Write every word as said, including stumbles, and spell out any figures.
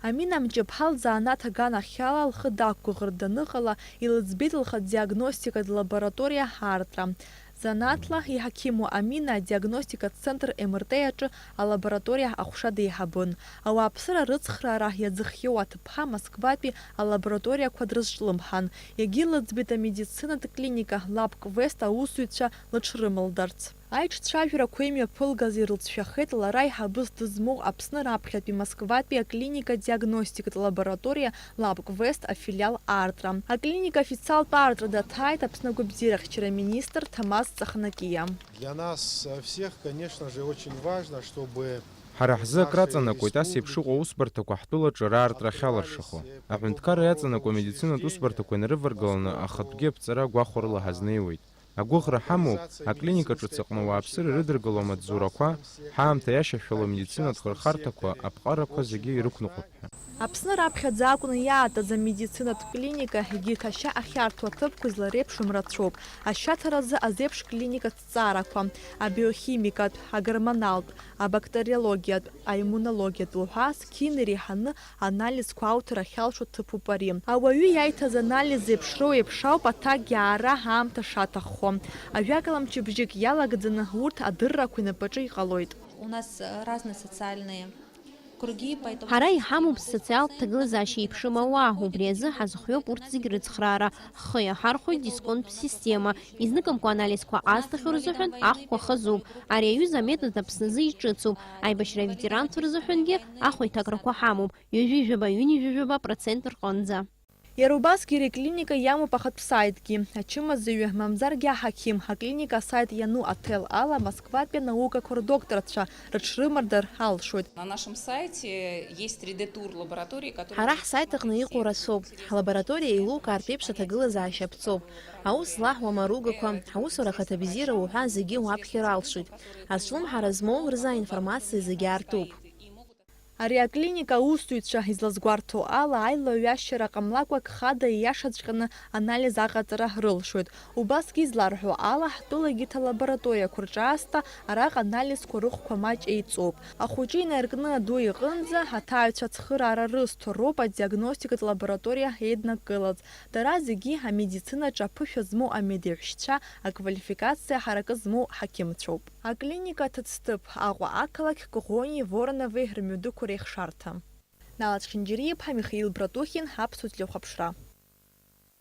Амина Мҷаԥҳа лзанааҭ аганахьала лхы дақәгәыӷыртә даныҟала, илыӡбеит лхатә диагностикатә лабораториа аартра. Занааҭла иҳақьыму Амина адиагностикатә центр М Р Т аҿы алабораториа аҟәша деиҳабын. Ауааԥсыра рыцхраара иазыхиоу аҭыԥҳа Москватәи алабораториақәа дрызҿлымҳан. Егьи лыӡбеит амедицинатә клиника Лаб Квест аусзуҩцәа лыҽрымылдарц. Аиҿцәажәарақәа имҩаԥылгаз ирылҵшәахеит лара иҳабыс дызмоу Аԥсны раԥхьатәи Москватәи аклиника диагностикатә лабораториа Лаб Квест афилиал аартра. Аклиника официалтә аартра даҭааит Аԥсны агәабзиарахьчара министр Ҭамаз Ҵахнакиа. Для нас, э, всех, конечно же, очень важно, чтобы Ҳара ҳзы акраҵанакуеит ас еиԥш ыҟоу аусбарҭақәа ҳтәылаҿы раартра ахьалыршахо. Аҳәынҭқарра иаҵанакуа амедицинатә усбарҭақәа инарываргаланы ахатәгьы аԥҵара гәахәарыла ҳазнеиуеит. Агәыӷра ҳамоуп, аклиника ҿыц аҟны ауааԥсыра ирыдыргало амаҵзурақәа, ҳаамҭа иашьашәало амедицинатә хырхарҭақәа, аԥҟарақәа зегьы ирықәныҟәап ҳәа. Аԥсны раԥхьаӡа акәны иаатыз амедицинатә клиника егьырҭ ашьа ахьарҭо аҭыԥқәа излареиԥшым рацәоуп. Ашьаҭаразы азеиԥш клиникатә ҭҵаарақәа, абиохимикатә, агормоналтә, абактериологиатә, аиммунологиатә уҳәа зқьи иреиҳаны анализқәа ауҭар ахьалшо ҭыԥуп ари. Ауаҩы иаиҭаз анализ зеиԥшроу еиԥш ауп аҭакгьы аара аамҭа шаҭаххо. Ажәакала, мчыбжьык иалагӡаны урҭ адыррақәа инапаҿы иҟалоит. У нас, э, разные социальные круги, поэтому... Ҳара иҳамоуп социалтә ҭагылазаашьа еиԥшым ауаа, убри азы ҳазхиоуп урҭ зегь рыцхраара. Ҳхы иаҳархәоит дисконттә система. Изныкымкәа анализқәа азҭахьоу рзыҳәан ахәқәа хазуп. Ари аҩыза аметод Аԥсназы иҿыцуп. Аибашьра аветеранцәа рзыҳәангьы ахәеиҭакрақәа ҳамоуп, ҩажәи жәаба, ҩынҩажәи жәаба процент рҟынӡа. Иара убасгьы ари аклиника иамоуп ахатә саитгьы. Ачымазаҩы, мамзаргьы аҳақьым, аклиника асаит иану аҭел ала Москватәи анаукақәа рдокторцәа рыҽрымардар алшоит. На нашем сайте есть три дэ тур лаборатории, которые... Ҳара ҳсайт аҟны иҟоу рацәоуп. Ҳлабораториа еилукаартә еиԥш аҭагылазаашьа аԥҵоуп. Аус злаҳуа амаругақәа, аусура ахаҭабзиара уҳәа зегьы уаԥхьар алшоит. Азҿлымҳара змоу рзы аинформациа зегьы аартуп. Ари аклиника аусзуҩцәа излазгәарҭо ала, аилаҩашьара ҟамлакәа, хада ииашаҵәҟьаны анализ аҟаҵара рылшоит. Убасгьы изларҳәо ала, ҳтәыла егьырҭ алабораториақәа рҿы аасҭа араҟа анализқәа рыхәқәа маҷ еиҵоуп. Ахәыҷы инаиркны аду иҟынӡа, аҭааҩцәа ацхыраара рызҭо роуп адиагностикатә лабораториа еиднакылаз. Дара зегьы амедицинаҿы аԥышәа змоу амедеҳәшьцәа, аквалификациа ҳаракы змоу ҳақьымцәоуп. Аклиника аҭыӡҭыԥ Аҟәа ақалақь Коӷониеи Воронови рмҩадуқәа реихшарҭа. Нала Чхинџьариа-иԥҳа, Михаил Братухин, Аԥсуа телехәаԥшра.